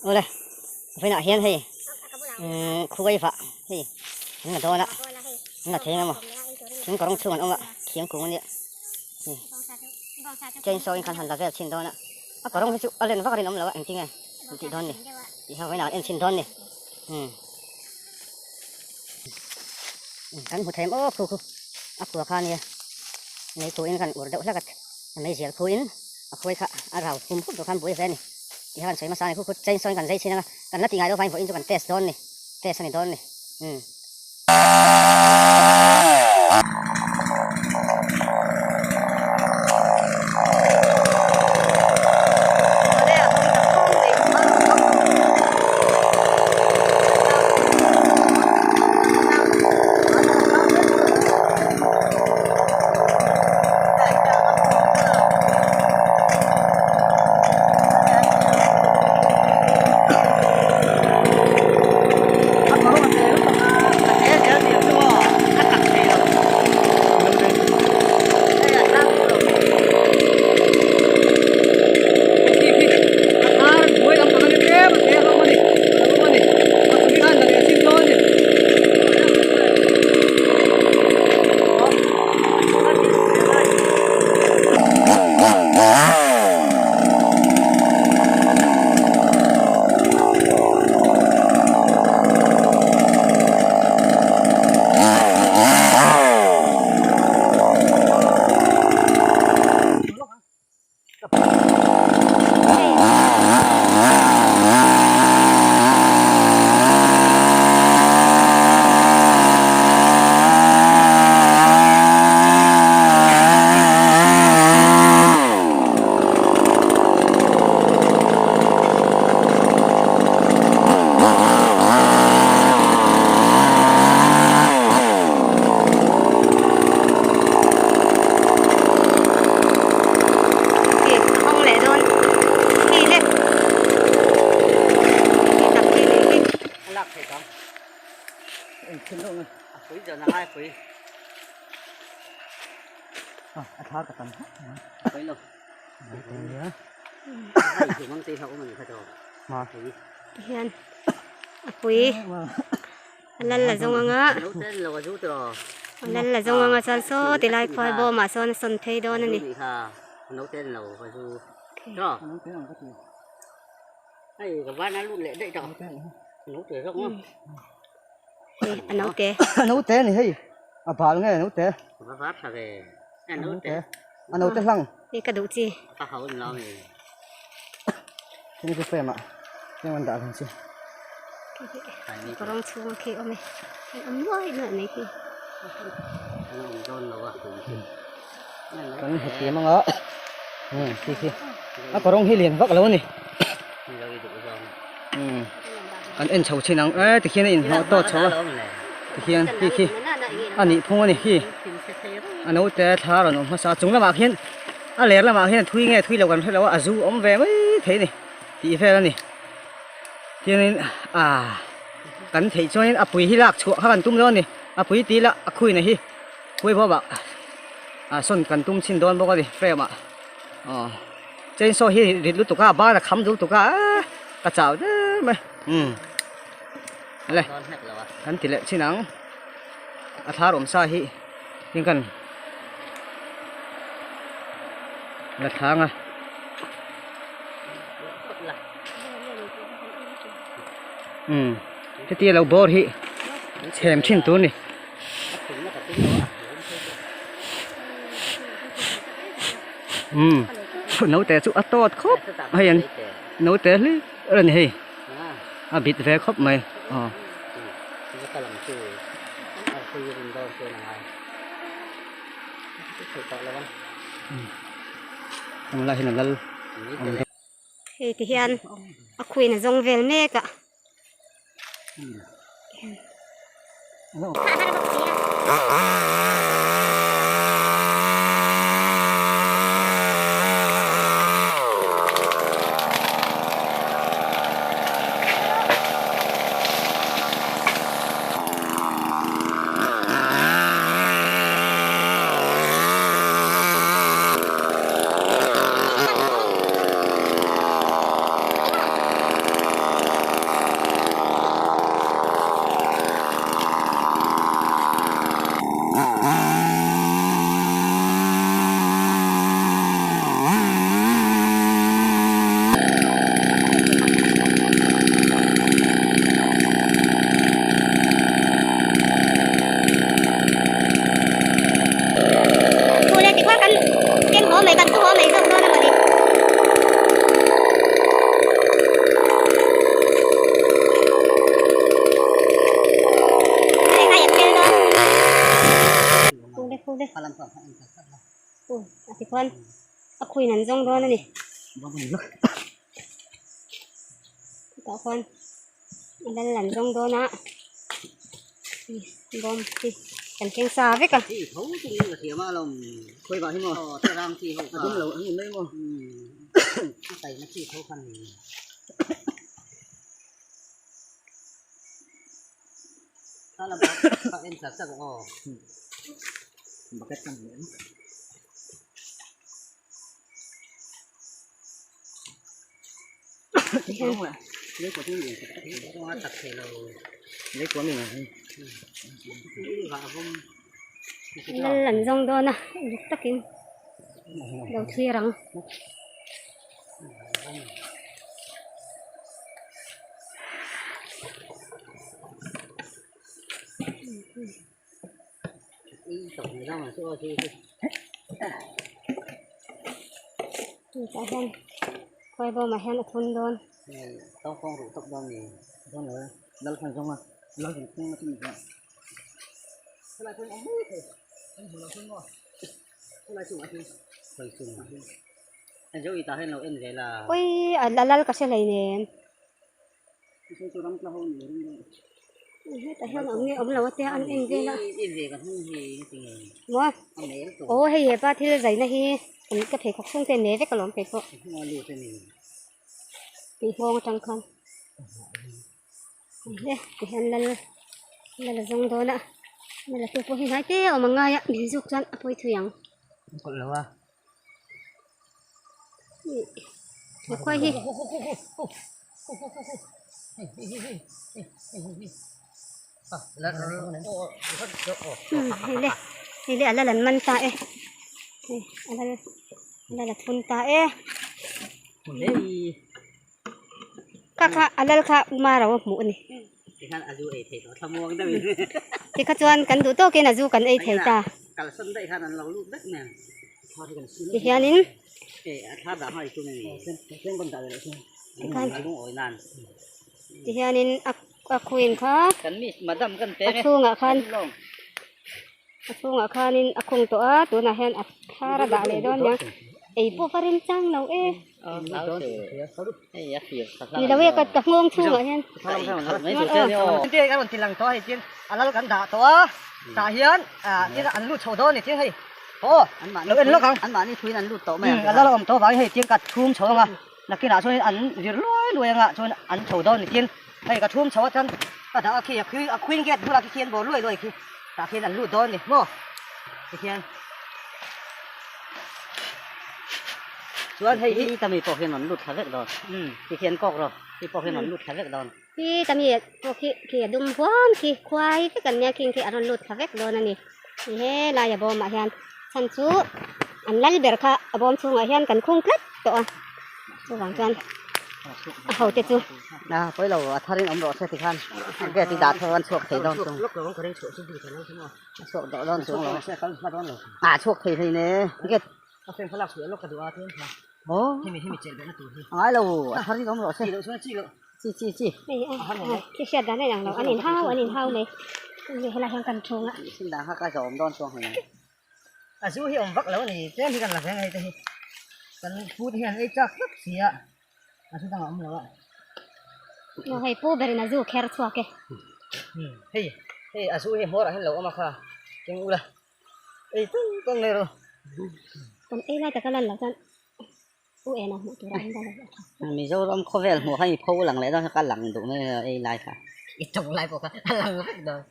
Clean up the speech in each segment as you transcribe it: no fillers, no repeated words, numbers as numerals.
Awle vawiinah hian hei umm khuai vah hei an la dawn a an la thei ang emaw thing kawrawng chhung an awm a thiang kung ania hei chainsaw in khan han la vel chhin dawn a a kawrawng hi chu a len vak a rinawm lo a engtinge an tih dawn ni tih kha vawiinah an en chhin dawn ni umm kan hmu thei em aw khu khu a khua kha ania mei khu in khan ur deuh hlek a meizial khu in a khuai kha a rau hum hup tur khan buai hle a ni. Ti kha kan sawi hmasa a ni, khu khu chainsaw in kan zai chhin anga kan la tih ngai loh vangin vawiin chu kan test dawn ni, test a ni dawn ni, umm. Hian a pui a lal la zawng anga a lal la zawng anga chuan saw ti lai khuai bawmah sawn a sawn phei dawn a ni. Hei a naute. A naute a ni hei a bal nge a naute. A naute a naute hlang. Hei ka duh chi. Hei chu frame ah frame an dah ve chi. Kawrawng chhung a khi awm e. Hei a nuai nuai mai khi. Kan hmu thiam anga khi khi a kawrawng hi lian vak lo a ni. Umm an en chho chin ang e tikhian a inhnawh tawt chho a tikhian khi khi a nih phung a ni khi a naute thla rawn awm hmasa a chung lamah khian a ler lamah khian thui nge thui lo kan hre lo a a zu awm ve mai thei a ni tih vel a ni tiangin ah kan theih chuanin a pui hi lak chhuah kha kan tum dawn a ni a pui tih lah a khuina hi khuai bawp ah ah sawn kan tum chhin dawn bawk a ni frame ah aw. Chainsaw hi rit lutuk a ban a kham lutuk a ka chau der mai umm le kan ti leh chin ang a thar awm sa hi heng kan la thlang a umm heti lo bawr hi chhem thin tur a ni. Umm naute chu a tawt khawp hei an naute hlir a ni hei a bit ve khawp mai aw. Heng lai hian a lal awm dawn. Hei ti hian a khuin a zawng vel mek a. A tikhuan a khuin an zawng dawn a ni. Tah khuan a lal an zawng dawn a bawm hi kan thleng sa vek a. Lal an zawng dawn a uluk takin lo thlir ang. Tah hian khawi bawmah hian a thun dawn. Ui a lal ka hre hleinem. Hetah hian awm nge awm lo a tia an en vel a maw aw hei hepa thil zaina hi ka pheikhawk chhung te a ne vek alawm kei pawh tih nghawng atang khan he tihian lal lal a zawng dawn a lal a tu pawh hi hnai te a awm ang ngai a min zuk chuan a pawi thui ang. He khuai hi hei le hei le a lal an man ta e hei a lal a lal a thun ta e kha kha a lal kha uma ro a hmuh a ni tikha chuan kan duh tawkin a zu kan ei thei ta tihianin tihianin a queen kha a chhungah khan a chhungah khanin a khung tawh a tunah hian a thar a dah leh dawn nia ei pawh ka remchang lo e. Ni lo e ka ka nghawng chhungah hian a rawn ti lang tawh a hei tin a lal kan dah tawh a tah hian tin an lut chho dawn a ni tin hei aw lo en lawk ang a lal a awm tawh vangin hei tin ka chhum chho ang a nakinah chuan an vir luai luai anga chuan an chho dawn a ni tin hei ka chhum chho a chuan ka dah a khi a queen gate bulah khi khian bawr luai luai khi tah khian an lut dawn a ni maw tikhian. Chuan hei hi tami pawh hian an lut thla vek dawn. Ti khian kawk rawh. Ti pawh hian an lut thla vek dawn. Hi tami pawh khi khi a dum huam khi khuai vek an nia khing khi a rawn lut thla vek dawn a ni. Ni he laia bawmah hian chhan chu an lal ber kha a bawm chhungah hian kan khung tlat tawh a. Chuvang chuan a hote chu. A pawi lo a tharin awm rawh se ti khan gate i dah theuh an chhuak thei dawn chung. A chhuak dawh dawn chung lo. A chhuak thei hlei ne gate. A frame kha lak chhuah lawk ka duh a tlem kha. Aw. Hemi hemi chelh behna tur hi. A ngai lo a thar in awm rawh se. Chi loh chuan chi loh. Chi chi chi. Hei a khi hriat dan a inang lo an inhau an inhau mai. Hei helai hian kan thung a. Thil dang kha ka zawm dawn chuang hei. A zu hi awm vak lo a ni tlem hi kan la veng a hei te hi. Kan pu te hian ei chak tlat si a. A zu dang a awm lo a. Maw hei pu berin a zu kher chhuak e. Hei hei a zu hi hmawrah hian lo awm a kha. Keng ula. Ei tung tung nei rawh. Kan ei lai taka lan loh chuan u ena hmuh tur a awm dawn lo a tha. Mizoram khawvel hmuh kha i pho lang leh dawn kha ka lang duh mai a ei lai kha. I tawng lai pawh kha a lang vek dawn.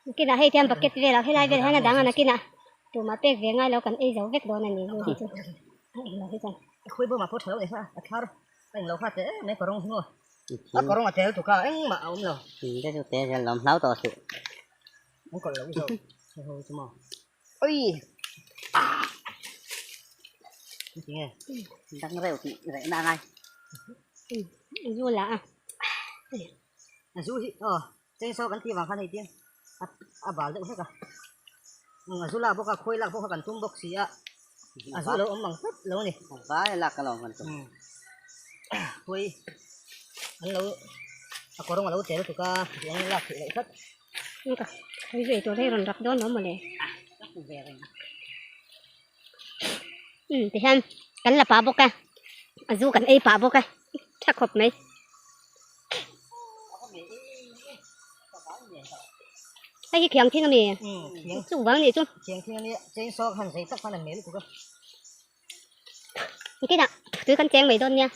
Nakinah hei tiang bucket velah helai velah hian a dang a nakinah tumah pek ve ngai lo kan ei zo vek dawn a ni zu hi chu a eng lo hi chuan. Khawi bawmah pawh tha lo ni kha a thar a eng lo kha teh em mai ka rawng hi maw. A ka rawng a tel tuk a engmah a awm lo. Te chu te zel lawm hlau tawh suh. An kawlh loh zo hei ho chu maw oi tinge dang reuh tih reh na ngai zu la a a zu hi aw cheng saw kan tih vang khan hei tin a a bal deuh hlek a a zu lak bawk a khawi lak bawk a kan tum bawk si a a zu lo awm ang tlat lo a ni vai lak ka lo kan tum khawi an lo a kawrawng a lo tel tuk a tiang lak theih loh tlat Ka khawi zui tur hi rawn rak dawn lo mawle. Umm tihian kan la pah bawk a a zu kan ei pah bawk a tha khawp mai. Hei hi khiang thing a mi chung vang nih chu. Nikinah tui kan cheng mai dawn nia.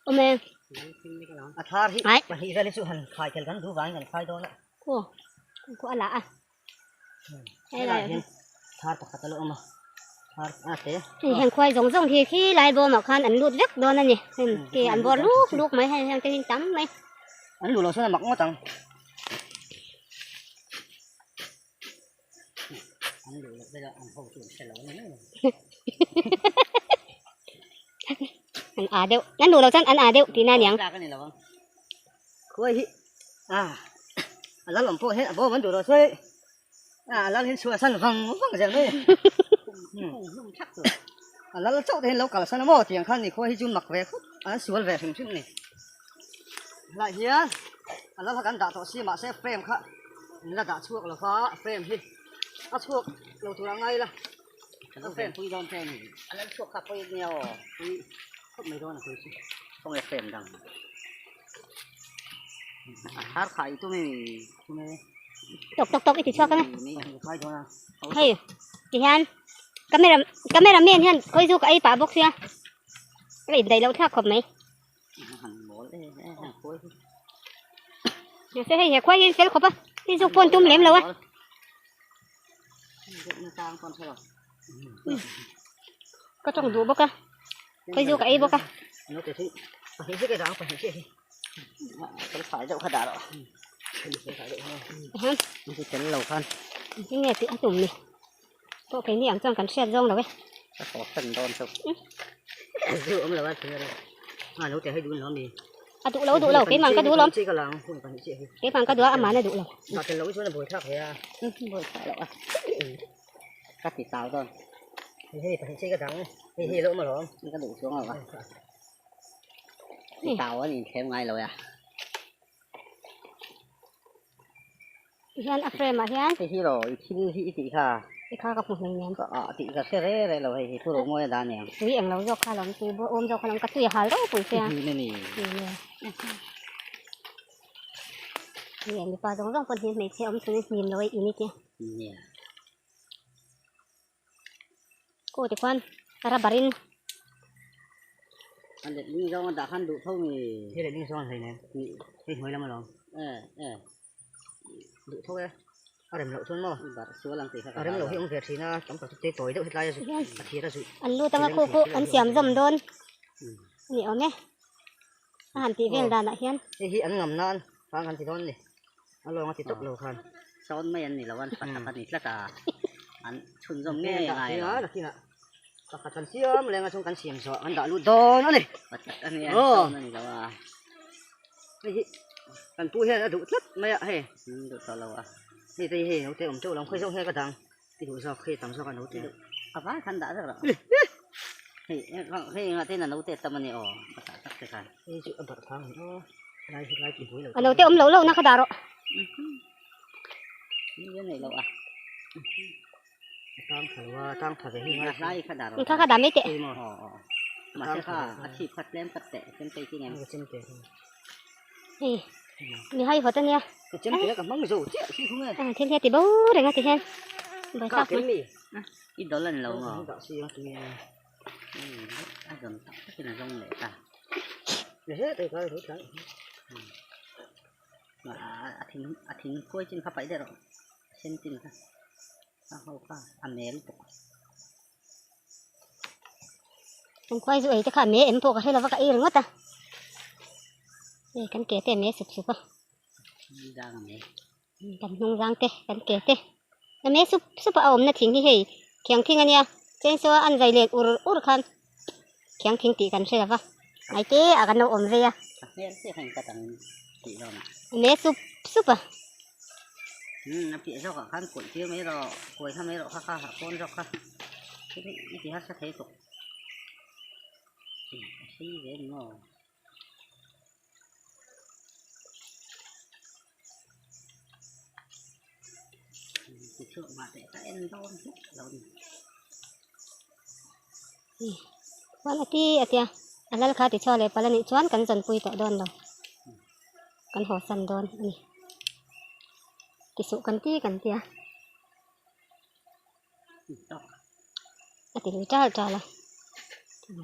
Awm e. Ai. Aw khu a la a. Hei lai hian thar pakhat a lo awm a thar a te. Hei heng khuai zawng zawng hi khi lai bawmah khan an lut vek dawn a ni. Heng khi an bawr luk luk mai hei heng te hi tam mai. An luh loh chuan a mak ngawt ang. An luh loh velah an ho chu an hre lo a ni mai lo. An a deuh. An luh loh chuan an a deuh tihna a niang. Tlak a ni lo ang. Khuai hi a a lal awm pawh hian a bawm an duh loh sawi a a lal hian chhuah san vang vang zel mai a lal chauh te hian lo kal san a maw tiang khan ni khuai hi chu mak ve khawp an sual ve hrim hrim a ni helai hian a lal kha kan dah tawh si mahse frame kha an la dah chhuak lo va frame hi a chhuak lo tur a ngai la a frame pui dawn te a ni a lal chhuak kha pawi nia aw pui khawp mai dawn a pui chu khawnge frame dang. A thar khai tum em tum e. Tok tok tok i ti chhuak ang e. Hei ti hian camera camera man hian khawi chu ka ei pah bawk sia ka indaih loh thlak khawp mai. Mahse hei he khuai hi fel khawp a hei chu pawn tum lem lo a. Ka tawng duh bawk a khawi chu ka ei bawk a. Enge tih a tum ni pawh keini ang chuan kan hriat zawng lo e. A duh lo a duh lo keimah ka duh lawm keimah ka duh a amahna duh lo. Tihian a frame ah hian. Hei hi lo i thil hi i tih kha. I kha ka hmu hlei nen. A tih ka hre re re lo hei hi thu ro mawi a dah aniang. Tui eng lo zawk kha lawm tui awm zawk kha lawm ka tui a hal ropui sia. Tui na ni. Tui eng mipa zawng zawng pawn hi hmeichhe awm chhungin hnim lo a in i tia. Nia. Khu ti khuan rubber in. A let ling zawng a dah khan duh tho nge. Hei let ling zawng a hlei nen. Hei hnuai lam alawm. Eh eh. Duh tho e. A rem loh chuan maw. Bar sual ang tih kha. A rem loh hi awm ve thin a tam tak chu te tawi deuh hetlai a zut a thir a zuih. An lut anga khu khu an siam zawm dawn a ni awm e. A han tih vel danah hian. Hei hi an ngam nan khan kan ti dawn a ni. A lawng a ti tawp lo khan. Sawn mai an ni lo an patak a ni tlat a. An chhunzawm ngei ngai lo. Nakinah pakhat kan siam lenga chung kan siam zawh an dah lut dawn a ni. Patak a ni a sawn a ni lo a. Hei hi kan pu hian a duh tlat mai a hei. Duh tawh lo a. Hei te hi naute awm teuh lo khawi zawk hian ka dang. I duh zawk hei tam zawk a naute. A vai khan dah vek lo. Hei hei engah te in a naute tam a ni aw patak tak te khan. Hei chu a barh phang a ni aw. Lai hi lai ti buai lo. A naute awm lo lo na kha dah rawh. Ni nei lo a. Tang tha lo a, tang tha ve hi ngai. Lai kha dah rawh. Kha kha dah mai teh. Aw aw. Mahse kha a chhip kha tlem khat teh chem te chi nem. Chem te. Hei mi hai hawt ania. Chem te ka hmang zo chiah si thung e. Thil hi a ti bo reng a ti hian. Ka kem mi. I dawlh an lo maw. Dah si a tui. A zawm tak takin a zawng leh ta. He te ka ru tlang. A thing a thing khuai chin kha paih deuh rawh a sen chin kha a ho kha a mel bawk. Kan khuai zu ei te kha a me em pawh ka hre lova ka ei ringawt a hei kan ke te a me sup sup a kan hnung zang te kan ke te a me sup sup a a awmna thing hi hei khiang thing ania chainsaw a an zai let ur ur khan. Khiang thing tih kan hre lova ngai te ah kan lo awm vei a. A hmel chiah khan ka dang tih dawn ah. A me sup sup a. Umm a piah zawk ah khan kuaih tir mai rawh kuai kha mai rawh kha kha ah pawn zawk kha i ti harsa thei tuk a sei ve ni maw. Chuan a ti a tia a lal kha tichhuak leh palh a nih chuan kan zawnpui tawh dawn lo kan haw san dawn a ni tisuh kan ti kan tia a ti lui tal tal a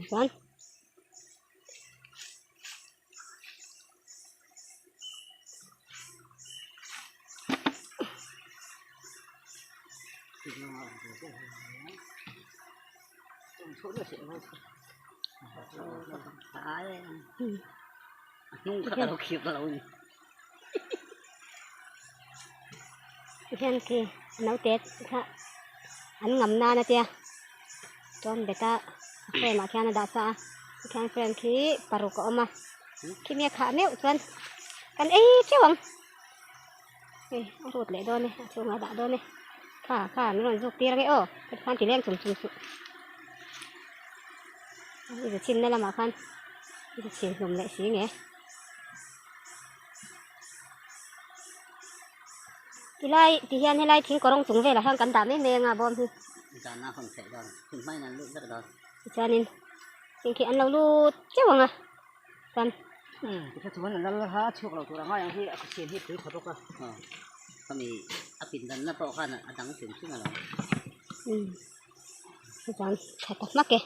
chuan. Hian khi naute kha an ngam nan a tia chuan beta frame ah khian a dah sa a tikhian frame khi paruk a awm a khimi a khah meuh chuan kan ei teuh ang hei a rut leh dawn e a chhungah a dah dawn e kha kha min rawn zuk tir ange aw heti khan ti leng chung chung suh i zu chhinna lamah khan i zu chhin hlum leh si nge. Tilai ti hian helai thing kawrawng chung velah hian kan dah mai mai anga bawm hi. Zan a hawn theih dawn thing hmain an lut vek dawn. Tichuanin thing khi an lo lut teuh ang a chuan. Tikha chuan an lal kha a chhuak lo tur a ngai ang hi a khusin hi pui tha bawk a. Aw khami a pindan na pawh khan a dang hrim hrim alawm. Umm chuan tha ta hmak e.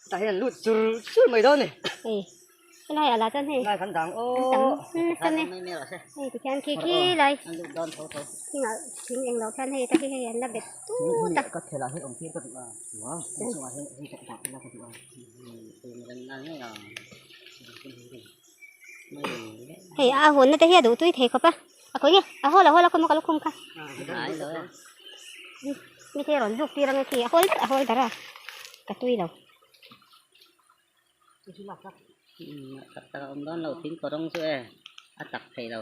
Tah hian an lut chur chur mai dawn a ni. Hei helai ah lah chuan hei Helai kan dang an tam nasa mai hei tikhian khi khi lai thingah thing englo khian hei ta hi hei an la bet tut a. Ka thelah hian awm tir ka duh a a chungah hian hei ka dah ila ka duh a. Hei a hawnna te hi a duh tui thei khawp a a khawi nge a hawl a hawl a khawm a ka lukhum kha mi te rawn zuk tir ang e khi a hawl a hawl dar a ka tui lo. Tak tak a awm dawn lo thing kawrawng chu e a tak thei lo.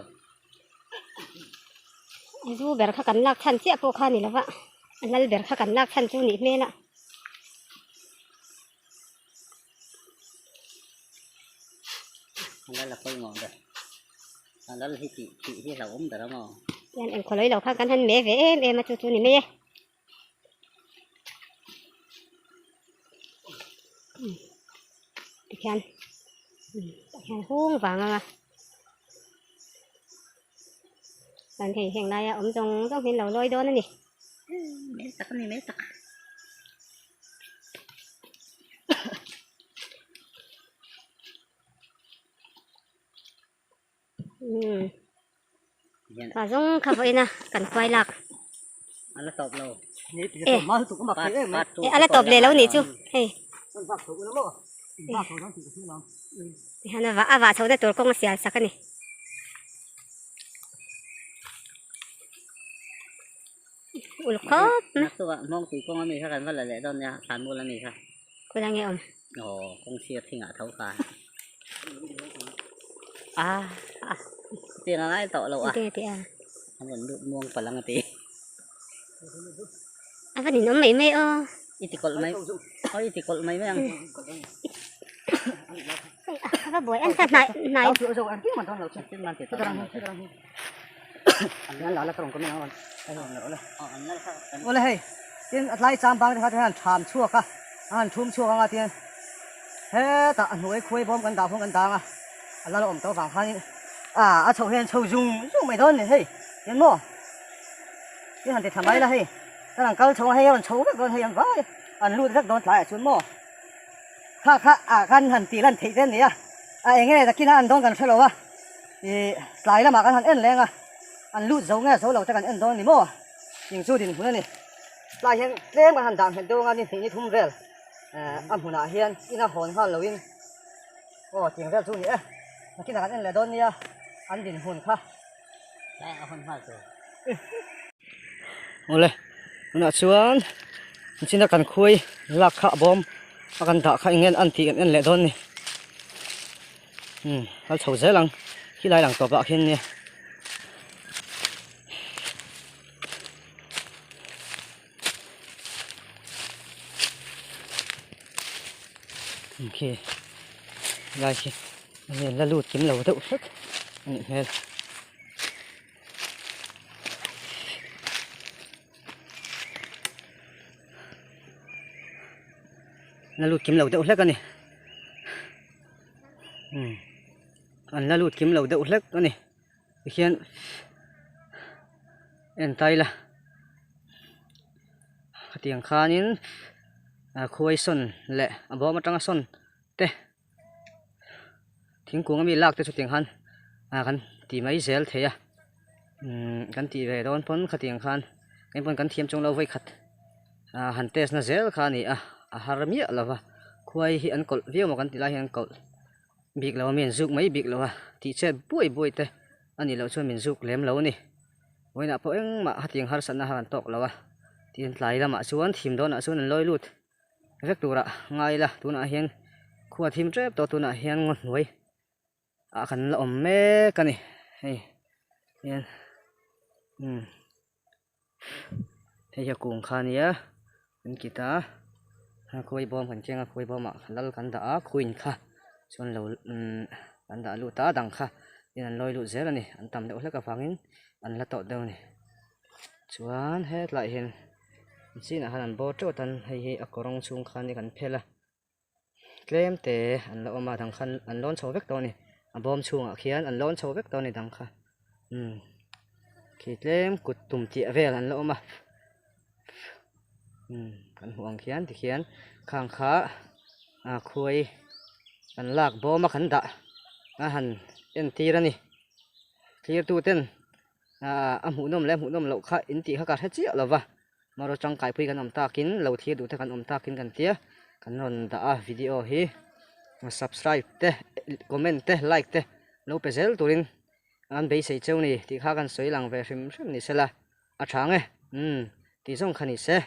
A zu ber kha kan lak chhan chiah pawh kha a ni lo va a lal ber kha kan lak chhan chu nih hmel a. A lal a pawimawh ber a lal hi tih tih hi hlauhawm ber a maw. Tihian engkhawlawih lo khan kan han meh ve em em a chu chu ni mai e. Tikhian tikhian hung vang anga chuan hei heng laia awm zawng zawng hi an lo lawi dawn a ni. Mel tak a ni mel tak. Kha zawng kha vawiin a kan khuai lak. A la tawp lo. E a la tawp leh lo nih chu hei. Tihian a vah a vah chhohna tur kawng a sial sak a ni. Uluk khawp mai. Naktukah hmawngtui kawng ami kha kan va la leh dawn nia thlanmual ami kha. Khawilai nge awm? Aw kawng sir thingah tho kha. A a tiang a ngai tawh lo a. Enge tih a? A rawn lut muang palh ang a ti. A va ninawm mai mai aw. I ti kawlh mai aw i ti kawlh mai mai ang. A va buai an kha hnai hnai. Awle hei tin a tlai cham bang te kha te hian tham chhuak a a han thum chhuak anga tin hetah a hnuai khuai bawm kan dah huan kan dang a a lal awm tawh vang khanin a a chhoh hian chho zung zung mai dawn a ni hei tin maw tin han ti tha mai la hei kan han kal chho a hei a rawn chho vek dawn hei an vai an lut vek dawn tlaiah chuan maw kha kha ah khan han tih lan theih te a ni a a eng nge takina an dawn kan hre lo a. Ih tlai lamah kan han en leng a, an lut zo nge zo lo te kan en dawn a ni maw? Eng chu dinhmun a ni. Tlai hian tlem kan han dah nghet deuh anga ni hnih ni thum vel eh a hmunah hian ina hawn nghal loin aw tiang vel chu a ni e. Nakinah kan en leh dawn nia an dinhmun kha. Tlai a hawn nghal tur. Awle tunah chuan nichina kan khuai lak kha a bawm a kan dah kha eng nge an tih kan en leh dawn a ni. Umm kal chho zel ang khilai lang tawp ah khian nia. Khi lai khi a la lut kim lo deuh hlek a nih hmel. la lut kim lo deuh hlek a ni umm an la lut kim lo deuh hlek a ni tikhian en ta ila khatiang khanin ah khuai sawn leh a bawm atanga sawn te thingkung ami lak te chu tiang khan ah kan ti mai zel thei a umm kan tih ve dawn pawn khatiang khan eng pawn kan thiam chuang lo vawikhat ah han test na zel kha a ni a a har miah lo va khuai hi an kawlh viau maw kan tih lai hian an kawlh bik lo a mi an zuk mai bik lo a tih chet buai buai te a nih loh chuan min zuk lem lo a ni vawiinah pawh engmah hetiang harsatna kha kan tawk lo a tin tlai lamah chuan thim dawnah chuan an lawi lut vek turah ngai ila tunah hian khua thim tep tawh tunah hian ngaw hnuai ah kan la awm mek a ni hei hian umm hei hi a kung kha a nia an kit a khawi bawm kan keng a khawi bawmah lal kan dah a queen kha chuan lo umm an dah lut a dang kha tin an lawi lut zel a ni an tam deuh hlek avangin an la tawh deuh a ni chuan hetlaiah hian an chinah khan an bawr teuh tan hei hi a kawrawng chhung khan kan phel a tlem te an la awm a dang khan an lawn chho vek tawh a ni a bawm chhungah khian an lawn chho vek tawh a ni dang kha umm khi tlem kut tum chiah vel an la awm a umm kan hmuh ang khian tikhian khang kha ah khuai kan lak bawm a kan dah a han entir a ni thlir tu ten ah a hmuhnawm leh hmuhnawm loh kha in tih kha ka hre chiah lo va Maro tangkai pui kan awm takin lo thlir duh te kan awm takin kan tia kan rawn dah a video hi subscribe te comment te like te lo pe zel turin an beisei cheu ni tih kha kan sawi lang ve hrim hrim ni sela a tha ang e umm tih zawng kha ni se.